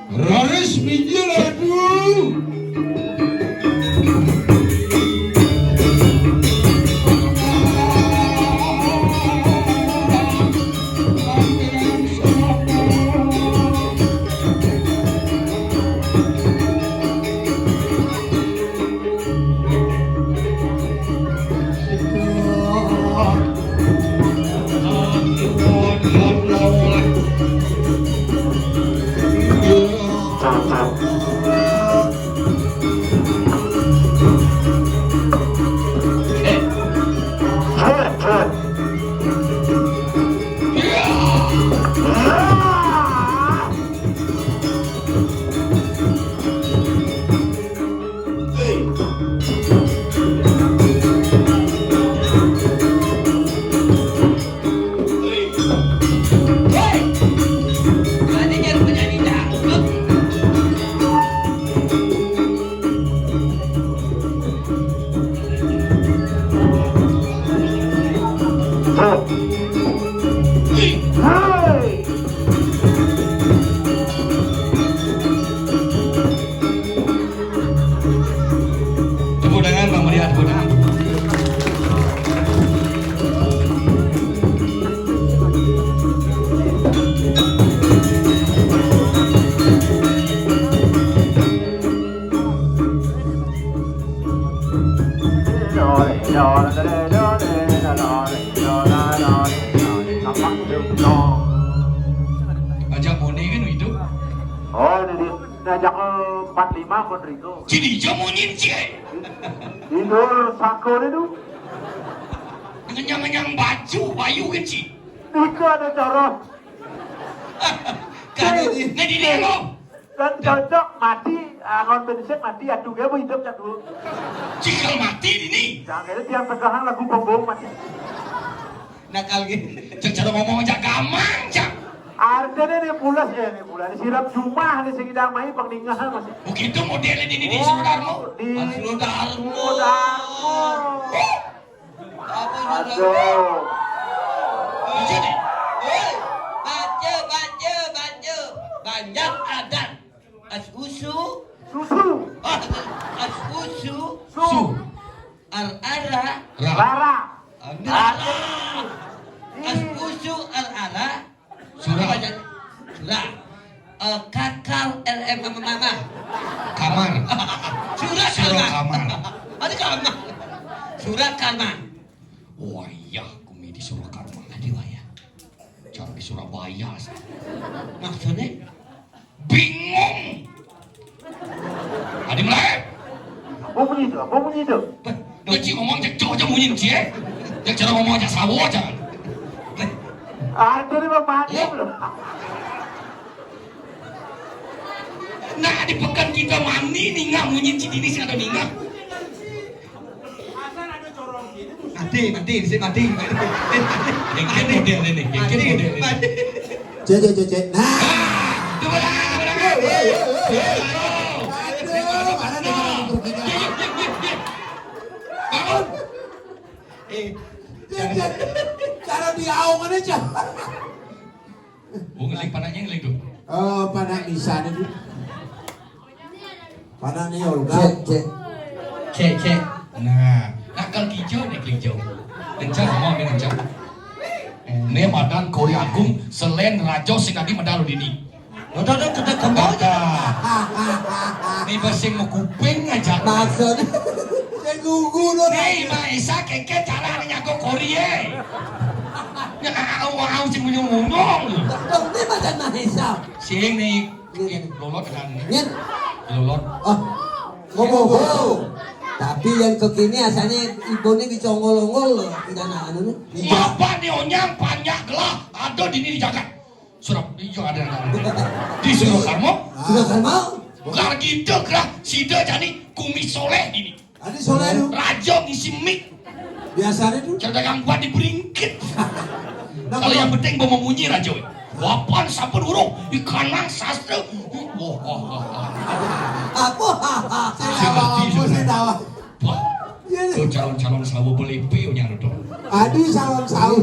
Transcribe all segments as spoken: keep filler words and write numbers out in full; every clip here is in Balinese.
Raris minggir, aduh. Tepuk tangan, Bang Meriah, tepuk tangan. Ajak Moni kan itu. Oh, ini dia. Ngajak, eh, empat lima kon Ringo. Sini aja Moni, Ci. Tidur sako dia tu. Ngenyang-ngenyang baju, bayu kan, Ci. Itu ada cara. Kali ini. Nah, di dia lo. Dan cocok mati, ah, ngon bensin mati, aduh, dia mau hidup, aduh. Cikal mati ini. Jangan, dia tiang tegahan lagu pembong mati. Nakal gitu. Cek cara ngomong aja gampang, Cak. Artinya nih pulas ya, nih pulas. Sirap jumah nih, sing idang mai pang ningahan masih. Begitu modelnya ini di Sudarmo. Di Sudarmo. Sudarmo. Apa Sudarmo? Aduh. Bisa nih. Hei, baca, baca, baca. Banjar adat. As usu. Susu. As usu. Su. Ar ara. Ra. Rara. Rara. As usu ar ara. Surah. Apa aja? Surah. Eh, kakal R M apa mama? Kamar. Surah Surah kamar. Kamar. Ada kamar. Surah kamar. Wayah kumi di Surah kamar. Ada wayah. Cara di Surabaya. Maksudnya? Bingung. Adi mulai. Apa bunyi itu? Apa bunyi itu? Dia cik ngomong cek cok aja bunyi cik. Cek cara ngomong aja sawo aja. Aduh, ini mah padam loh. Nah, di pekan kita mani ningah bunyi cik ini sih ada ningah. Mati, mati, di sini mati. Yang model ini, yang model ini. Cek, cek, cek, cek. Nah. Coba dah, coba dah. Aduh, mana nih? Bangun. Eh, cek, cek. Cara diaung aja. Oh, ngeling panaknya ngeling tuh. Oh, panak bisa nih. Panak nih, Olga. Cek, cek. Cek, cek. Nah, nakal kijau nih kijau. Kencang ngomong nih kencang. Nih madan Kori Agung selain Rajo sing tadi medal dini. Udah, udah, kita kembali. Nih basing mau kuping aja. Maksud. Saya gugu dong. Nih, Maisa keke cara nyago Kori, eh. Ya, au, au, sing munyung-munyung. Dong, ini madan Mahesa. Sing nih, lolot kan nih. Nyet. Lolot. Oh, ngomong. Tapi yang kekini asalnya ibu ini dicongol-ongol loh, tidak nak anu nih. Bapak nih onyang panjak gelah, ada di ini di jagat. Surab, iya ada, ada, ada. Di Surakarmo. Surakarmo. Gelar kita gelah, sida jani kumi soleh ini. Adi soleh tu. Raja ngisi mik. Biasanya tu. Cara dagang buat di beringkit. Kalau yang penting mau memunyi raja. Wapan sampun urung ikanang sastra. Wah, wah, wah, wah. Apa? Saya tahu apa, saya tahu. Wah. Iya, iya. Tuh calon-calon sawo belepe nyang tuh. Aduh, calon sawo.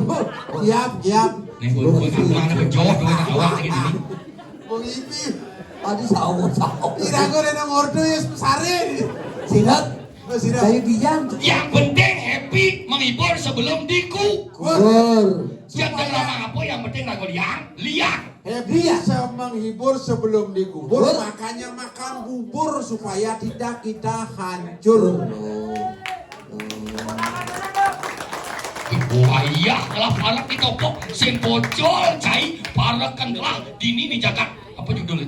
Yap, yap. Nih, gue, gue, gue, mana bejo, gue, awak lagi ini. Bung Ipi. Tadi sawah-sawah. Ira kok rene ngordo ya sare. Sirat. Oh, sirat. Kayu bijang. Yang penting happy menghibur sebelum diku. Gur. Jangan lama apa, yang penting lagu liang, liang. Happy bisa menghibur sebelum dikubur, makanya makan bubur supaya tidak kita hancur. Wayah lah parek ditopok sing bocol cai parek kan lah dini nih jagat. Apa judulnya?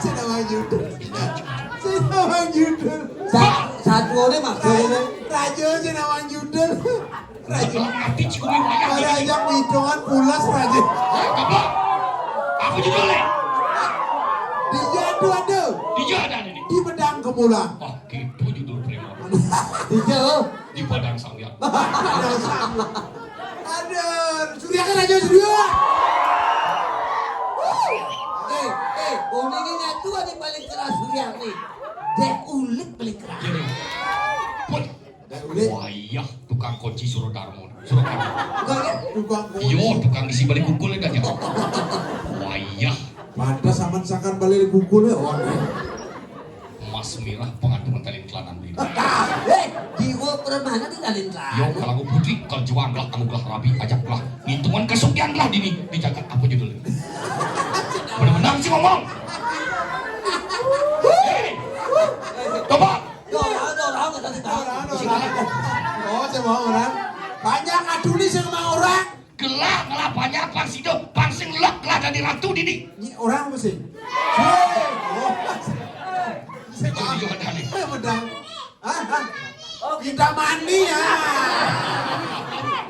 Sinawa judul. Sinawa judul. Sa-, satu orang mah. Raja sinawa judul. Raja. Lah, mati cumi wayah. Raja hitungan pulas, Raja. Hah, apa? Apa judulnya? Dijadu ada. Dijadu ada ini. Di Bedang Kemulan. Wah, gitu judul prima. Dijadu. Di Padang Sangya. Aduh, Surya kan Raja Surya. Eh, eh, Bumi ini nyatu ada paling keras Surya nih. Dek ulit paling keras. Jadi, pun Wayah tukang kunci Surodarmo. Surodarmo. Tukang kunci. Yo, tukang isi balik kukulnya dah. Wayah. Pantas aman sakan balik kukulnya, wah. Emas mirah pengantin mentalin kelanan ini. Eh, jiwa permana di dalin kelanan. Yo, kalau putri, kalau juang lah, kamu lah rabi, ajak lah. Ngintungan kesukian lah dini, dijaga apa judulnya? Benar-benar sih ngomong. Hei, coba. Yo, orang, orang, orang, kata kita. Orang, orang. Oh, semua orang. Banyak aduli semua orang. Gelak lah banyak pang sido, pang sing lek lah dari ratu dini. Ini orang apa sih? Hei, oh. Itu juga tadi. Eh, bedang. Hah? Hah? Kita mani ya.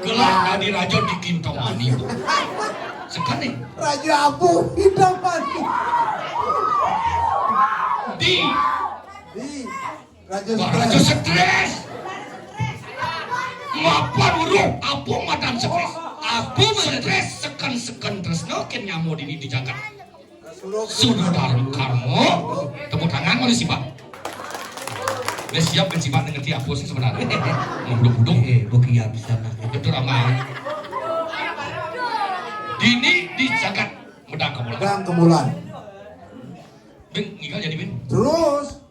Gelak dari raja di Kintamani. Sekali. Raja Abu kita mani. Di Di Raja Wah, Raja stres. Stres. Mapan uruh, apa madan stres? Apa madan stres? Seken-seken tresno ken nyamo dini di jagat. Suruh Sudah dalam karmo. Tepuk tangan oleh siapa? Udah siap kan siapa ngerti apa sih sebenarnya? Muduk-muduk. Eh, bukan ya bisa ngerti. Betul aman. Dini di jagat Medang Kemulan. Medang Kemulan. Bin, ngigal jadi Bin. Terus.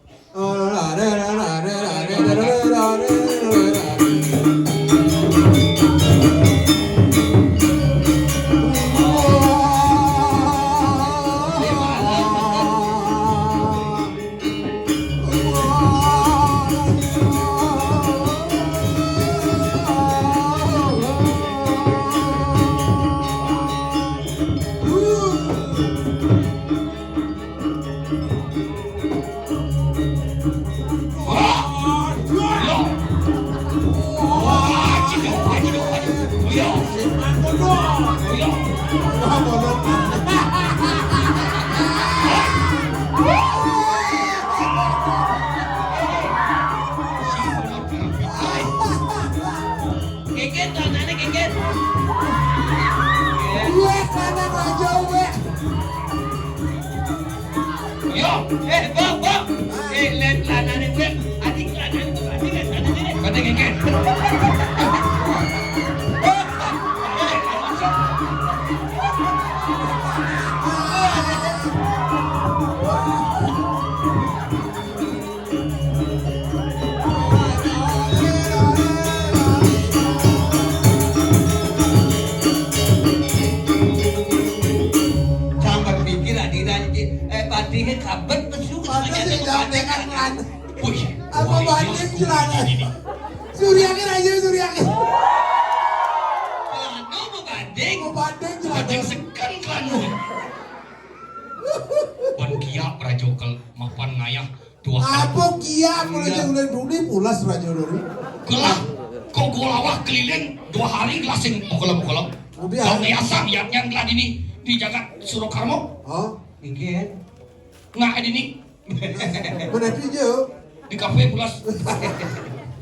Geget, tangannya geget. Weh, mana Raja, weh? Yo, eh, Bang, Bang. Eh, lihat tangannya, weh. Adik tangannya tuh, adik tangannya. Kata geget. Sampai pikir adiran, eh, patihe kabet pesu. Pantes sih, jangan dengan kan. Wih, apa wah, banding iya, celana? Ini. Surya kan aja, Surya kan. Lano mau banding. Mau banding celana. Banding seken kelanu. Ban kia prajokel mapan ngayah. Dua kali. Apa kia, mulai jam udah dulu pulas raja dulu. Gelah, kok gua lawak keliling dua hari gelah sing pokolam-pokolam. Udah. Kau ngeasang ya, yang gelah dini di jagat Surokarmo. Oh, mungkin. Nggak dini. Mana dia? Di kafe pulas.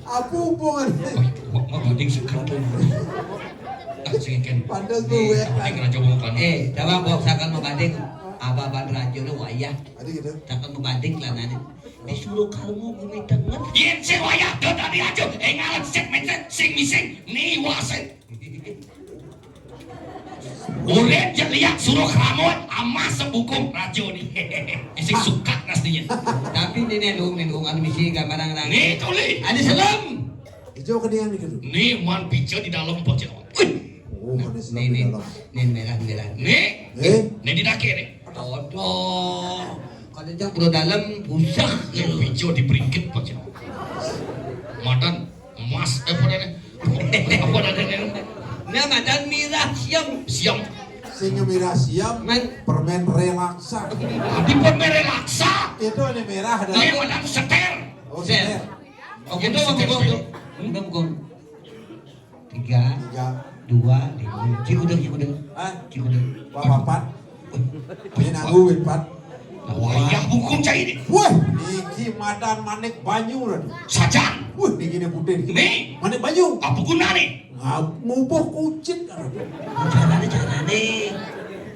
Apa hubungan? Oh, mau banding sekarang. Nah, sing ken. Pantes tuh, ya. Banding raja mau kan. Eh, coba bawa misalkan mau banding. Apa-apa raja lu wayah. Ada gitu. Takkan mau banding lah nanya. Disuruh kamu gumi tengen. Yen sing wayah do tadi aja. Eh, ngalet set mencet sing mising ni wasit. Urip jek liak suruh keramun amah sebukung raja ni. Iya. Tapi ini nih, Lung, nih, Lung, anu misi gambaran. Nih, tuli. Ada selam. Ijo ke dia nih, gitu. Nih, man pica di dalam pocong. Wih. Oh, ada selam di dalam. Nih, merah, merah. Nih. Eh? Nih, di dake, nih. Aduh. Kalau jang udah dalam, usah. Nih, pica di peringkit pocong. Madan emas, eh, apa nih? Apa nih? Nah, madan mirah siam. Siam. Sing mirah siam, permen relaksa. Di permen relaksa. Itu ada merah, ada. Nah, yang mana seter? Oh, seter. Oke, itu mau gua tuh. Udah, gua. Tiga, tiga, dua, lima. Cik udah, cik udah. Hah? Cik udah. Wah, papat. Ini nanggu, Pak. Wayah hukum cai ini. Wah, niki madan manik banyu lah. Sajan. Wah, niki dia putih. Nih. Manik banyu. Apa guna nih? Ngab-, ngubuh kucit. Carane, carane.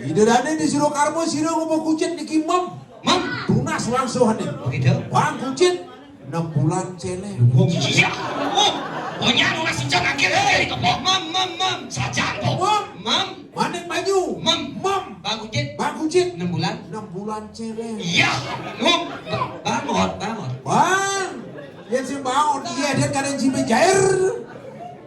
Ida dane di Suro Karmo, sira ngubuh kucit niki, Mam. Mam. Tunas langsung nih. Begitu. Bang kucit, enam bulan celeng. Iya. Oh, punya lunas ijo akhir. Eh, kepok. Mam, mam, mam. Sajan, kok. Mam. Mam. Manik banyu. Mam. Mam. Bang kucit. Bang kucit. Enam bulan. Enam bulan celeng. Iya. Mam. Bangot, bangot. Bang. Yang sing bangot, iya, dia kadang jibe jair.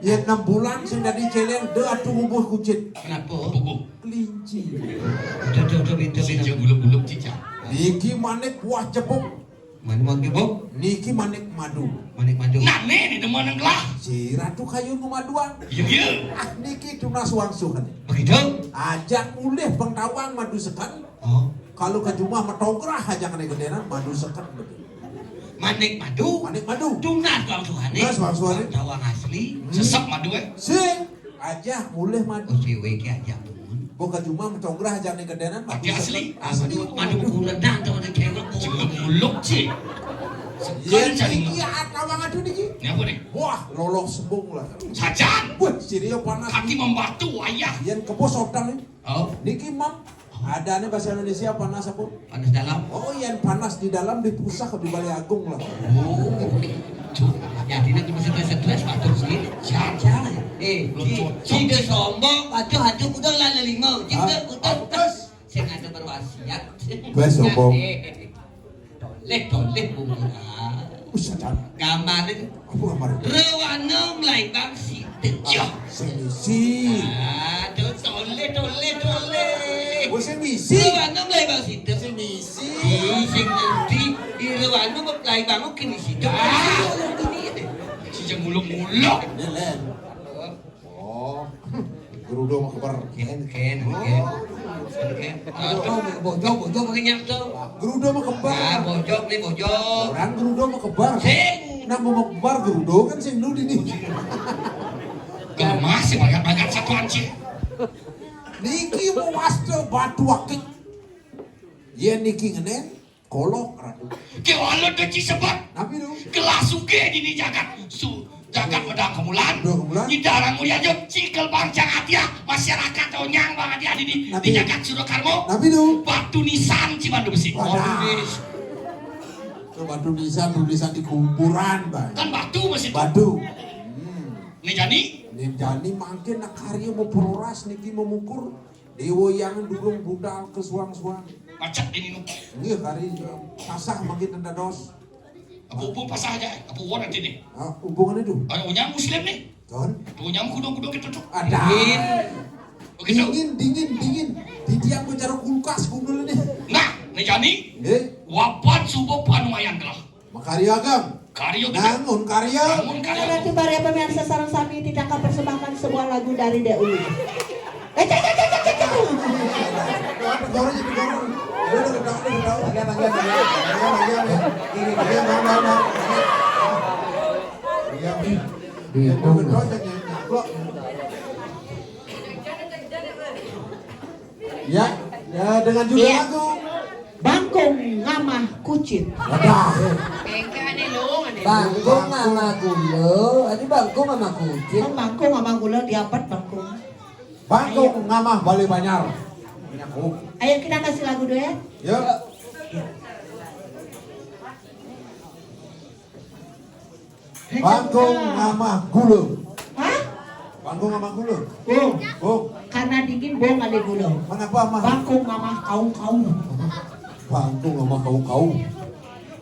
Ya enam bulan sing dadi celeng, de atuh ngubuh kucit. Kenapa? Kelinci. Udah, udah, udah, udah, udah. Sing buluk-buluk cicak. Niki manik buah cepuk. Mana mau gebok? Niki manik madu. Manik madu. Nah, nih, di mana gelah? Si Ratu Kayu ngemaduan. Iya, iya. Ah, niki tunas wangsuhan. Begitu? Ajak mulih pengtawang madu sekan. Oh. Kalau ke jumah metograh aja kena genderan, madu sekan betul. Manik madu. Manik madu. Tunas wangsuhane. Tunas wangsuhane. Tawang asli. Hmm. Sesep madu, eh. Sing. Aja mulih madu. Oh, cewek ki aja tuh. Buka jumah metograh aja kena genderan, madu sekan. Asli. Asli. Madu, madu kurenan tuh ada cewek. Cuma muluk, Ci. Iya, sekan cari iki tawang adu niki. Ini apa nih? Wah, lolos sembung lah. Sajan. Wah, siria panas. Kaki membatu, ayah. Yang kebo sodang nih. Oh. Niki, Mam. Adanya bahasa Indonesia panas apa? Panas dalam. Oh, yang panas di dalam di pusat di Balai Agung lah. Oh. Jadi nanti masih stres-stres, atur sih. Jangan. Eh, belum cocok. Tidak sombong, aduh, aduh, udah lah lima. Tidak, udah. Terus? Saya nggak ada berwasiat. Gue sombong. Eh. Toleh, toleh, Bu Ngurah. Wis, Sajan. Gambar itu. Apa gambar itu? Rewana melaibang sida. Yo. Sing misi. Aduh, toleh, toleh, toleh. Oh, sing misi. Rewana melaibang sida. Sing misi. Ih, sing ngerti. Di rewana melaibang kini sida. Ah. Sing muluk-muluk. Ini, Len. Oh, gerudo mah keber. Ken, ken, ken. Ken. Aduh, bojog, bojog pakai nyap tuh. Gerudo mah keber. Ah, bojog nih, bojog. Orang gerudo mah keber. Sing. Nah, mau keber gerudo kan sing dulu ini. Gemas sih, banyak-banyak satuan sih. Niki mau waste batu akik. Yen niki ngenen, Kolok, Ratu. Ke walut dadi sebab. Napi, Dong? Kelas sugih dini jagat. Su-, jagat Medang Kemulan. Medang Kemulan. Di Darang Mulia Jog, cikel bangsa Atia, masyarakat Onyang Bang Atia dini, di jagat Surakarmo. Napi, Dong? Batu nisan Cimandu Besi. Wadah. Batu nis-, Ke batu nisan, batu nisan di kuburan, Bang. Kan batu masih. Batu. Hmm. Nih jani? Nih jani mangkin nak karya mau peroras niki memukur. Dewa yang durung budal ke suang-suang. Pacak di ninu. Nggih, kari, eh, pasah makin dados. Apa hubung pasah aja? Apa hubungan nanti nih? Ah, hubungan itu. Ada punya muslim nih. Kan? Punya kudung-kudung kita tuh. Ada. Dingin. Begitu. Dingin, dingin, dingin. Di tiang bicara kulkas gundul ini. Nah, nih jani. Nggih. Wapat subuh panuaian gelah. Makarya, Kang. Karya kita. Bangun karya. Bangun karya. Ratu Baria pemirsa sareng sami, Titangkap persembahkan sebuah lagu dari Dewi. Eh, cek, cek, cek, cek, cek, cek. Dorong, dorong, dorong. Udah, udah, udah, udah. Bagian, bagian, bagian. Bagian, bagian, ya. Ini, bagian, bagian, bagian. Bagian. Iya, betul. Ya, ya, dengan judul lagu Bangkung Ngamah Kucit. Wadah. Bangkung Ngamah Gula. Ini Bangkung Ngamah Kucit. Bangkung Ngamah Gula diapat Bangkung. Bangkung Ngamah Bali Banjar. Ayo kita kasih lagu dulu ya. Yuk. Bangkung Ngamah Gula. Hah? Bangkung Ngamah Gula. Bung. Bung. Karena dingin, Bung, ada gula. Kenapa, Mah? Bangkung Ngamah Kaung-Kaung. Bangkung Ngamah Kaung-Kaung.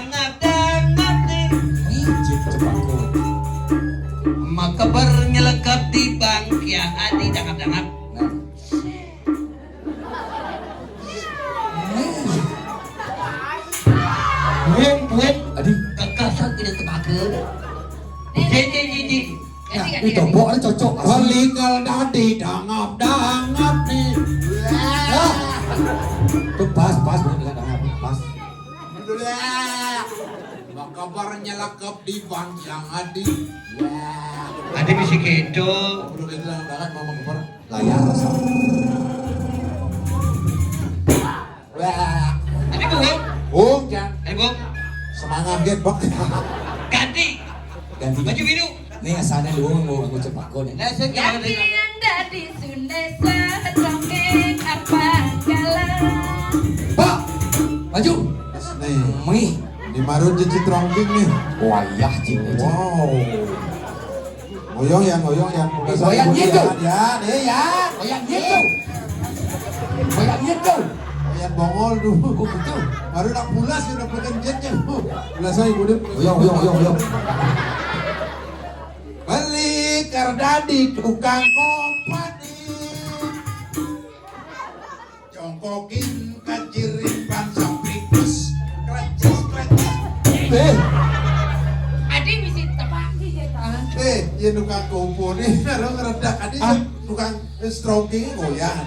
dangap-dangap nih. Nih, Cip Cepako. Makeber nyelekep di bangkiang adi dangap-dangap. Nah. Buang, buang. Aduh, kekasar tidak tebaga. Jeng, jeng, jeng, jeng. Nah, ini cocok, cocok. Balik dadi dangap-dangap nih. Wah. Tuh pas, pas, bener, dangap, pas. Alhamdulillah. Makeber nyelekep di bangkiang adi. Wah. Adi bisi kedo. Udah kedo banget mau makeber. Layar. Wah. Ini bung. Bung, Jang. Ini bung. Semangat, Gen, Bang. Ganti. Ganti. Baju biru. Nih, asalnya dulu mau, mau cepak nih. Nah, saya Yang ganti. Yang dadi Sunda setrongkeng apa galah? Pak, maju. Nih. Mih. Di marun cici trongking nih. Wayah, Cing. Wow. Ngoyong ya, ngoyong ya. Ngoyong gitu. Ya, deh ya. Ngoyong gitu. Ngoyong gitu. Ngoyong bongol dulu. Oh, gitu. Baru nak pulas, udah pengen jet ya. Pulas aja, udah. Ngoyong, ngoyong, ngoyong, ngoyong. Beli kardadi tukang kompani. Jongkokin kacirin ban saprikus. Kreces, kreces. Eh. Adi bisi tepak sih, ya, Pak. Eh, ya tukang komponi, kalau ngeredak. Adi ah. Tukang strongking, oh ya.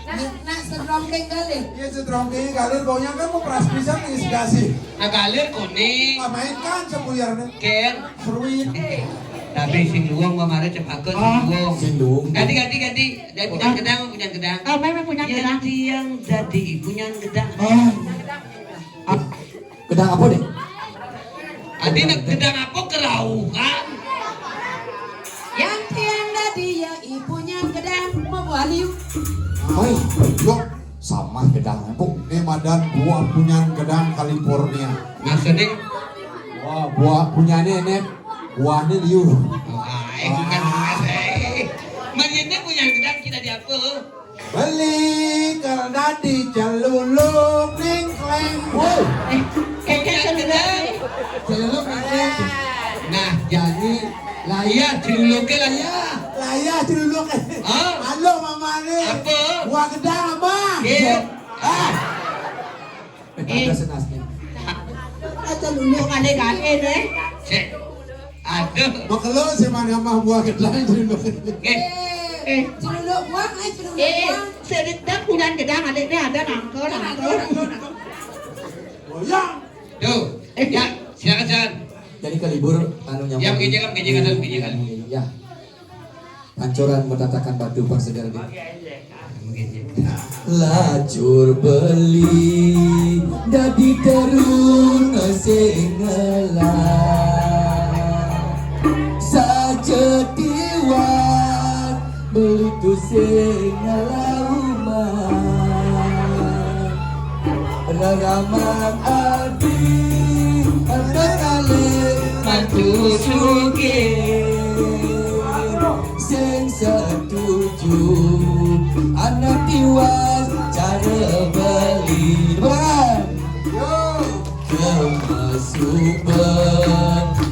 Nah, nah, strongking kali. Iya, strongking kali. Baunya kan mau peras pisang nih, dikasih. Nah, galir kuning. Nggak main kan, sepuyarnya. Ken. Seruit. Eh. Tapi sing luwung, Bang, ada cepakeun sing luwung. Sing luwung. Ganti, ganti, ganti. Dari punya gedang, punya gedang. Oh, memang punya gedang. Yang tiang dadi punya gedang. Oh. Ah, gedang apa nih? Adi nak gedang apa kerauhan? Yang tiang dadi ya ibunya gedang mau baliu. Oi, yuk. Sama gedang, Bu. Ini madan buah punyan gedang California. Maksudnya? Wah, buah punyane, Net. Buahnya liu. Ah, eh, bukan buah, eh. Maksudnya punya gedang kita di apa? Beli kardadi celuluk ning kleng. Woi. Eh, kayaknya punya Celuluk niki. Nah, jani layah celuluke layah. Layah celuluke. Hah? Halo mamane. Apa? Buah gedang apa? Iya. Ah. Eh, ada senasnya. Aja lulu kali-kali deh. Cek. Aduh. Makelo sih mana mah buah gedang celuluk. Eh. Eh. Celuluk buah, eh, celuluk eh, buah. Sedek bulan gedang adiknya ada nangkel, nangkel. Goyang. Tuh, eh, ya, silakan, silakan. Jadi kalibur anu nyambung. Ya, begini kan, begini kan, begini kan. Ya. Pancoran matatakan batu pang seger di. Lacur beli dadi teruna sing ngelah. Sajatiwan beli tu sing ngelah umat. Reramang adi anak alih mantu sugih. Sing setuju anak tiwas cara beli. Bang. Kemasuba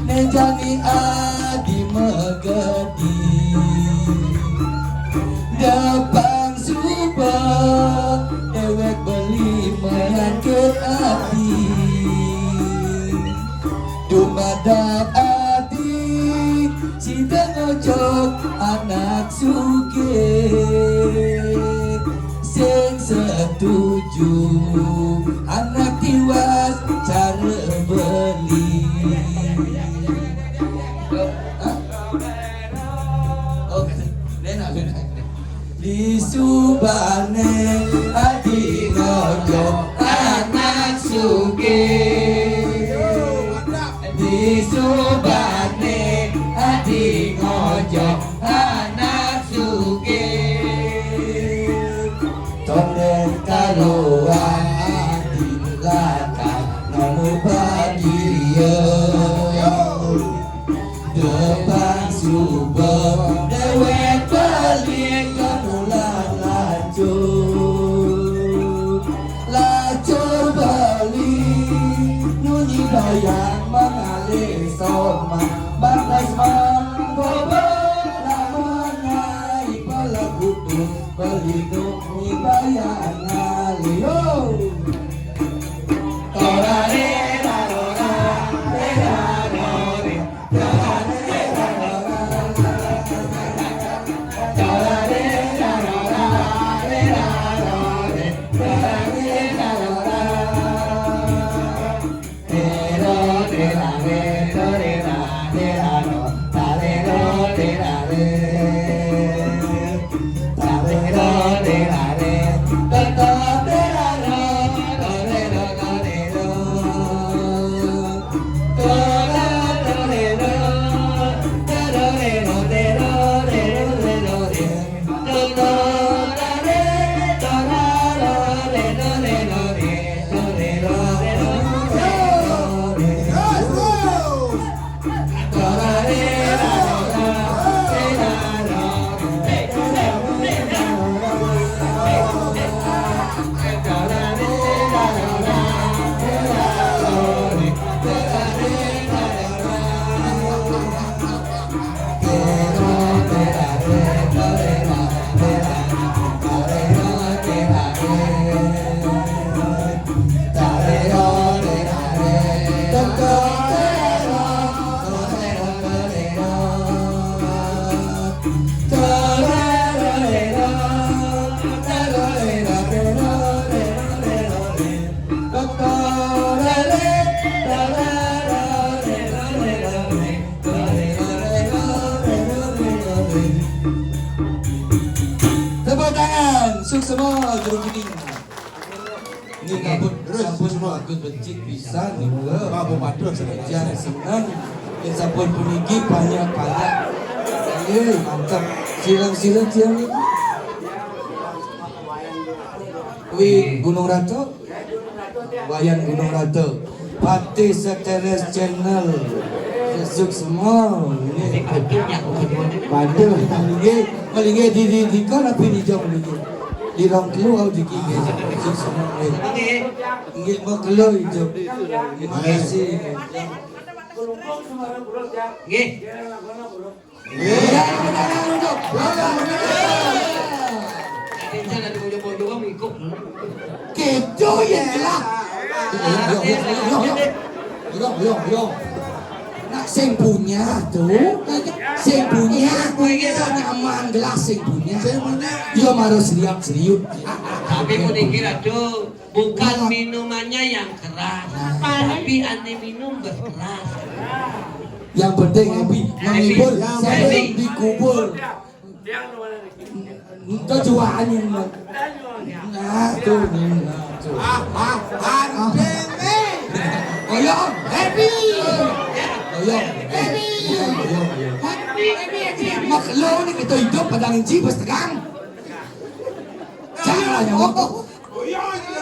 nejani adi megedi. Depang suba dewek beli menyakit ati. Dumadak ati sida ngojok anak sugih. Sing setuju anak tiwas cara beli. Hah? Oh, enak, enak. Di subane adi ngojok anak sugih. Di subane adi ngojok anak sugih. Tondek kaloang adi lakang nemu bagia. Depang suba dewek balik kemulan lacur. Lacur balik nunyi bayang mengalih soma. Batas manggoba lamun naik pelabutu balik nunyi bayang ngalih. Yo. Tepuk tangan, suksma jero kuning. Ini sampun, terus sampun semua. Bagus becik pisan nih, Bu. Apa patuh sebenarnya? Jan seneng. Ini sampun puniki banyak-banyak. Eh, mantep. Silang-silang siang ini. Wih, Gunung Ratu. Wayan Gunung Ratu. Patih Seteres Channel. Suksma. Ini patuh. Ini, ini, di, di, di, kau rapi di jam ini. Di rong telu au diki nggih. Sing semua nggih. Nggih. Nggih, mau kelo itu. Terima kasih. Nggih. Iya, benar, benar. Gitu ya lah. Yo, yo, yo, yo. Nak sing punya tuh, sing punya, punya nyaman gelas sing punya. Sing punya. Yo, harus lihat serius. Tapi mau dikira tuh, bukan minumannya yang keras, tapi ane minum berkeras. Yang penting happy, menghibur, happy. Sebelum dikubur. Itu jualannya. Nah, tuh, nah, tuh. Ah, ah, ah, Oyong, happy. Oyong, happy. Oyong, oyong. Happy, happy, happy. Mak lo ni kita hidup pada ngenci pas tegang. Jangan lah, ya. Oh, iya, iya.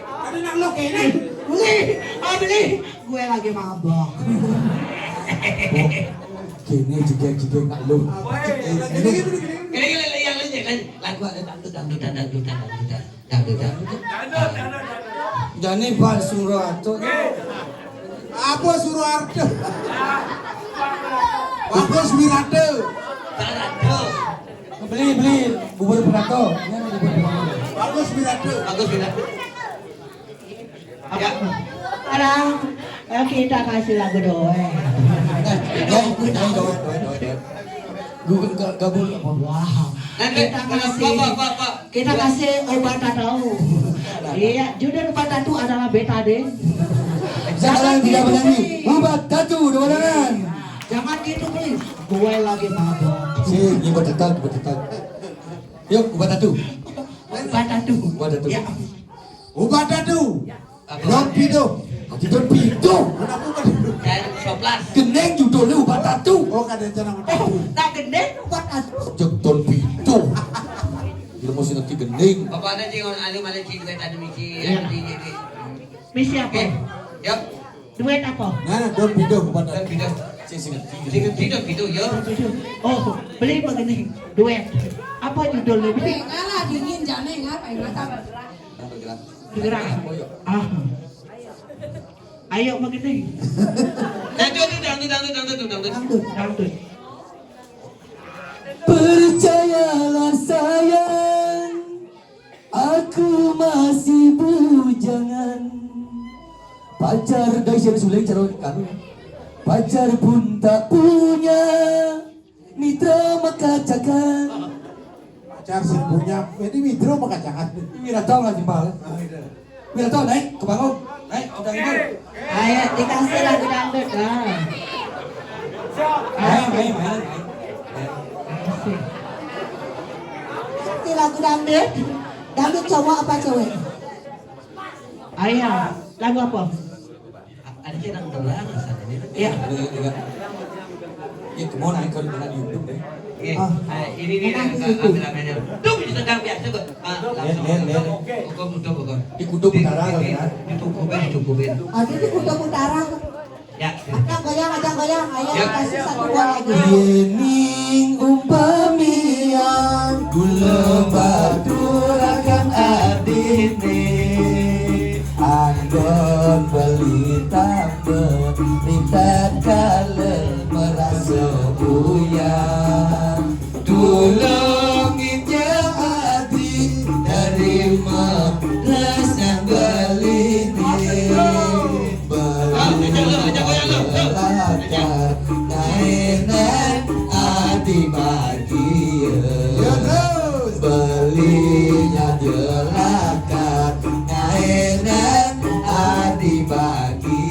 Ada nak lo kene. Beli, ah, beli. Gue lagi mabok. Kene juga juga nak lo. Kene, kene, kene, kene. Kene, kene, yang lu jangan lagu ada dangdut, dangdut, dangdut, dangdut, dangdut, dangdut. Jani Pak Suroarto. Apa Suroarto? Bagus Wirata. Beli, beli bubur perato. Ini ada bubur perato. Bagus Wirata. Bagus Wirata. Ya. Sekarang, eh, kita kasih lagu doang. Ya, ikut, ayo, doang, doang, doang, doang. Gue kan gak gabung apa? Wah. Nanti, kita kasih, Pak, Pak, Pak, Pak. Kita kasih obat tahu. Iya, judul obat tahu adalah betadin. Sekarang tidak menyanyi. Obat tahu, dua tangan. Jangan gitu, please. Gue lagi mabok. Sini, obat tahu, obat tahu. Yuk, obat tahu. Obat tahu. Obat tahu. Ya. Obat tahu. Don Pido. Don Pido. Kenapa obat tahu? Kayak soplas. Geneng judulnya obat tahu. Oh, kada cara obat tahu. Oh, tak geneng obat tahu. Jek Don Pido. Dia mesti ngerti geneng. Apa ada sih orang alim ada sih duit ada misi. Iya. Ada di, di. Misi apa? Oke. Yuk. Duet apa? Nah, Don Pido obat tahu. Don Pido. Sing, sing ngerti. Sing ngerti Don Pido, yo. Oh, beli begini. Duet. Apa judulnya? Beli. Eh, ngalah dingin jane ngapain mata bergerak. Bergerak. Bergerak. Ah. Ayo begini. Dangdut, dangdut, dangdut, dangdut, dangdut. Dangdut. Dangdut. Percayalah sayang, aku masih bujangan. Pacar dari sini suling calon kami. Pacar pun tak punya. Mitra makacakan. Pacar sing punya, ini Mitra makacakan. Ini Mira tahu lah timpal. Ah, iya. Mira tahu naik ke panggung, naik udah itu. Ayo dikasih lagu dangdut lah. Ayo, ayo, ayo. Kasih. Kasih lagu dangdut. Dangdut cowok apa cewek? Ayo, lagu apa? Ada sih orang dolar rasanya ini. Iya. Iya, kemana yang kalau di YouTube deh? Iya. Ah. Ah, ini nih, enak eh, itu. Kamera-kameranya. Tuh, bisa sedang biasa kok. Ah, langsung. Lihat, lihat. Hukum, hukum, hukum. Di Kutub Utara, di, di, kan? Di Kutub, di Kutub. Ada di Kutub Utara. Ya. Ada goyang, ada goyang. Ayo, ya. Kasih satu buah lagi. Yening umpamian kula baturaken adine. Anggon beli tambah, minta kala merasa uyang. Tulung injak ati, terima ras nang beli ni. Beli nang ati bahagia. Beli nyadi lakat, nang ati bahagia.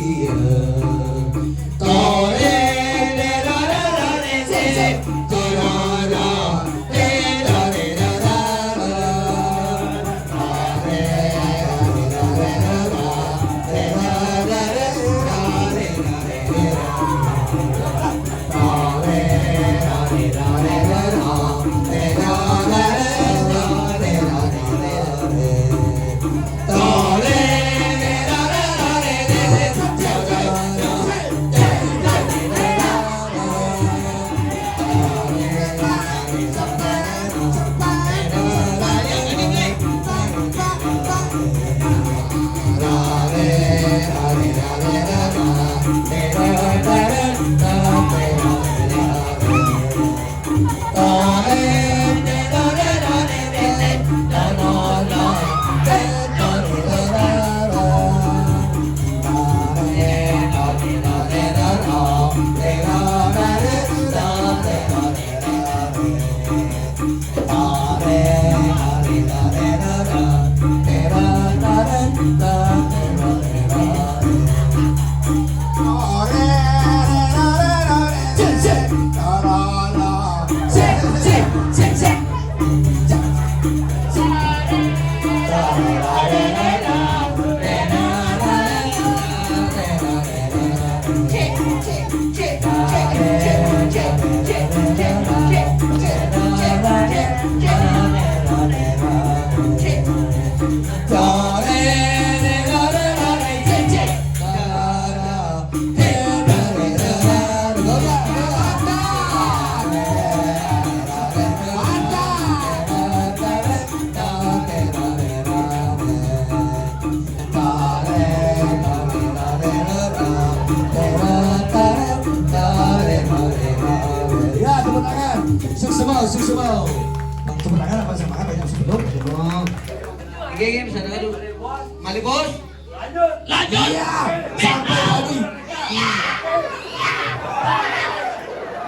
Susu mau. Bang, tepuk tangan apa sama apa yang sebelum? Sebelum. Oke, oke, bisa dengar dulu. Mali, Bos. Lanjut. Iya, sampai tadi.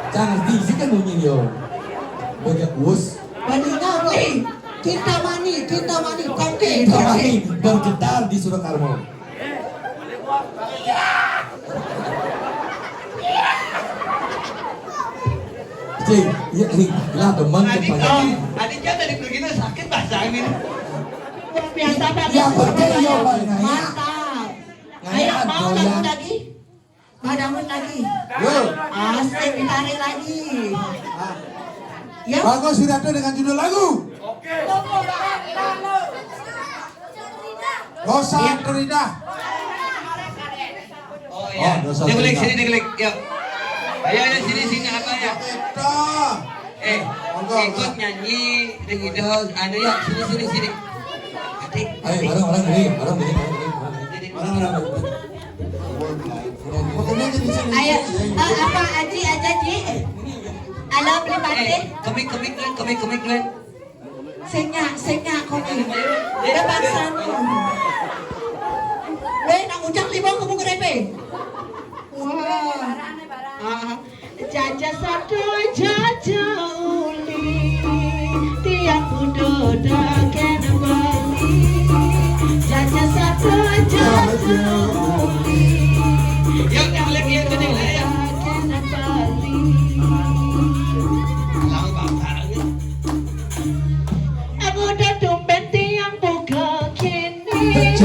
Jangan berisik kan bunyi yo. Bajak bos. Bandingnya apa? Cinta mani, cinta mani, kongke. Cinta mani bergetar di Surakarmo. Cing, iya, Cing. Lah, demen. Tadi, oh, tadi dia dari begini sakit pasang ini. Luar biasa, Pak. Yang penting yo, Bang, nanya. Mantap. Nanya. Ayo, mau lagu lagi? Mau dangdut lagi? Yo. Asik, ditarik lagi. Ya. Bagus, sudah tuh dengan judul lagu. Rosa Terindah. Oh, iya. Oh, Rosa Terindah. Dia klik sini, dia klik. Yuk. Ayo, ayo, sini, sini, apa ya? Kita. Eh, monggo, ikut nyanyi, ring itu, anu ya, sini, sini, sini. Adik. Ayo, bareng, bareng, bareng, bareng, bareng, bareng. Sini. Bareng, bareng, bareng. Ayo, eh, apa, Aji, aja, Ji? Halo, beli mati? Eh, kemik, kemik, kemik, kemik, kemik. Sing nyak, sing nyak, kopi. Dia paksa. Weh, nang ujang limau kamu kerepe. Wah. Ah. Jajah satu, jajah uli, tiang kudu dagen beli. Jajah satu, jajah uli. Yuk, yang lagi yang gede lah ya. Dagen beli. Lama banget. Aku udah tumben tiang buka kini.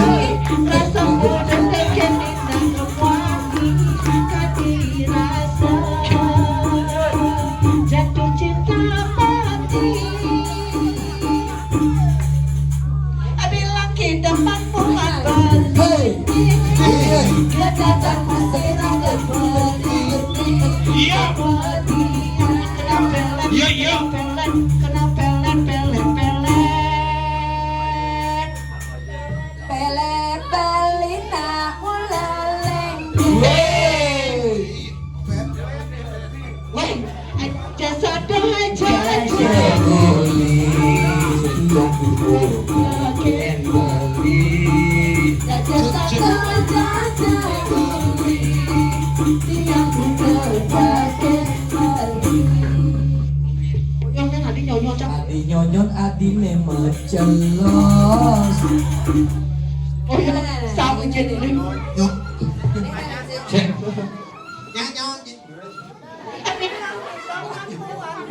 Rasa udah kini nang wangi. Kati rasa jatuh cinta mati. Bilang kita mampu. Hey. Iya. Kita datang masih ada beli. Iya. Iya, iya. Kena pelet, pelet, pelet, pelet. Pelet, pelet, nak ulaleng. Wey. Weh, aja satu aja. Aja beli, yang dulu. Aja satu aja, aja beli. Yang dulu pakai beli. Nyonyon, adi nyonyon, Cak. Adi nyonyon, adine macelos. Oh iya, sama jadi. Nyok. Cek. Nyonyon.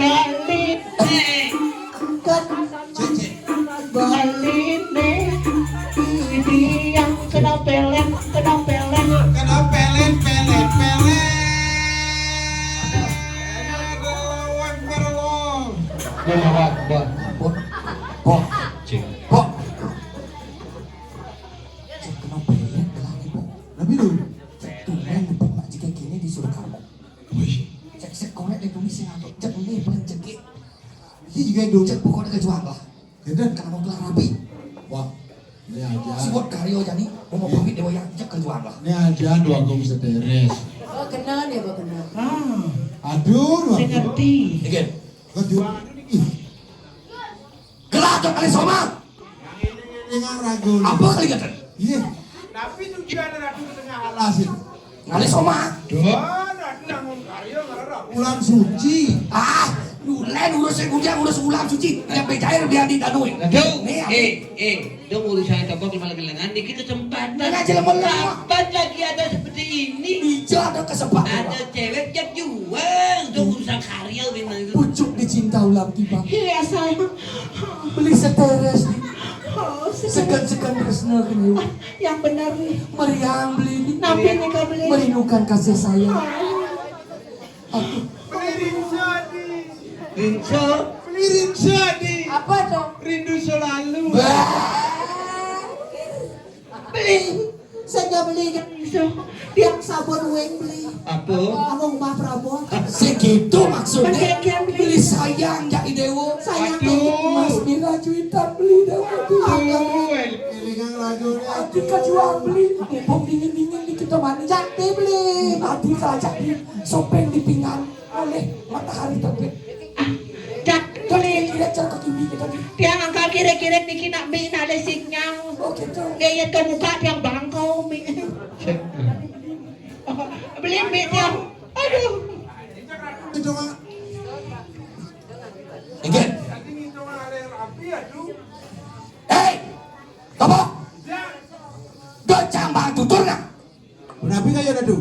Bali. Bali nih. Ini yang kena pelet, kena pelet. Kena pelet, pelet, pelet. Allahu Akbar, Allah. Allahu Akbar. Pok. Pok. Cing. Pok. Cek kena pelet, kena nih, Pok. Tapi lu. Cek tuh, men, Pok, nak jika kini disuruh kamu. Wih. Cek sekolah deh, tulis yang aku. Cek nih, paling cekik. Ini juga dong. Cek pokoknya kejuang lah. Gitu? Kalau mau kelar rapi. Wah. Ini aja. Si buat karyo aja nih, mau mau pamit dewa yang cek kejuang lah. Ini aja dua aku bisa teres. Oh, kenal ya, Pak, kenal. Ah. Aduh, dua aku. Saya ngerti. Again. Kejuang ini. Gelap tuh kali Soma. Dengan ragu. Apa kali kata? Iya. Tapi tujuan ratu ke tengah alas itu. Ngalih Soma. Don, ratu nanggung karyo ngarep. Bulan suci. Ah, dulen urus sing ujang, urus bulan suci. Yang bejair biar di danui. Aduh. Nih, eh, eh, dong urusan toko malah kelengan dikit kesempatan. Nah, jelema lemah. Kapan lagi ada seperti ini? Hijau ada kesempatan. Ada cewek yang jual, dong urusan karyo memang itu. Pucuk dicinta ulam tiba. Iya, sayang. Beli seteres nih. Oh, seteres. Segan-segan tresna kene. Yang benar nih. Meriang beli nih. Napi nih kau beli? Merindukan kasih sayang. Oh. Aku. Beli rinso, Di. Rinso? Beli rinso, Di. Apa dong? Rindu selalu. Bah. Beli. Saya nggak beli kan itu. Tiang sabun weng beli. Apa? Abang Mbah Prabon. Segitu maksudnya. Beli sayang jadi dewa. Sayang. Aduh. Mas Mira cuitan beli dewa. Tuh, eling lagu. Adi kejuang beli. Mumpung dingin-dingin di kita mani. Jati beli. Adi kerajaan di sopeng di pinggan oleh matahari terbit. Ah, dat Boleh lihat cara kaki kita. Tiang angkat kiri-kiri niki nak mie nak lesi kenyang. Oh gitu. Nggih, yen to muka tiang bangkau mie. Beli mie tiang. Aduh. Itu, Mak. Inggih. Hei, apa? Dok cang bang tutur nak. Menapi kaya nadu?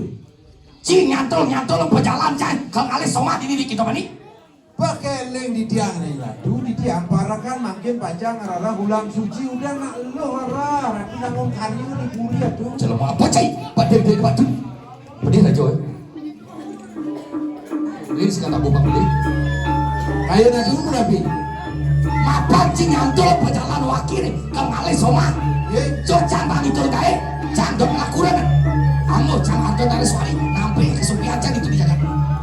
Ci nyantul-nyantul pejalan cang ke ngalih somah di diri kita mani. Pakeling di tiang nih, Ratu, di tiang parakan mangkin panjang rara hulang suci udah nak eluh rara, Ratu nanggung karyu di puri, Ratu. Jelema apa, Cai? Padil dia batu. Pedih aja, eh. Ini sing kata buka pedih. Ayo, Ratu, Rabi. Mapan cing nyantul pejalan wakil, kang alih somah. Ye. Cocang bang itu gae, cang dok lakuran. Amo cang anton dari suari, nampi kesupian cang itu dijaga.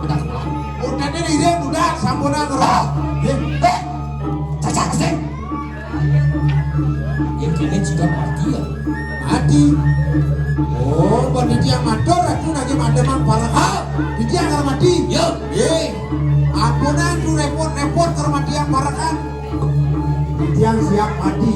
Udah pulang. Udah ini dia, udah, sampunan, Rara. Ye. Eh, cacak, sing. Yang kene jiga mati ya. Mati. Oh, buat dia matur, aku lagi mati mang parah. Ah, dia nggak mati. Yo. Eh, ampunan tu repot-repot kermatian parakan. Dia siap mati.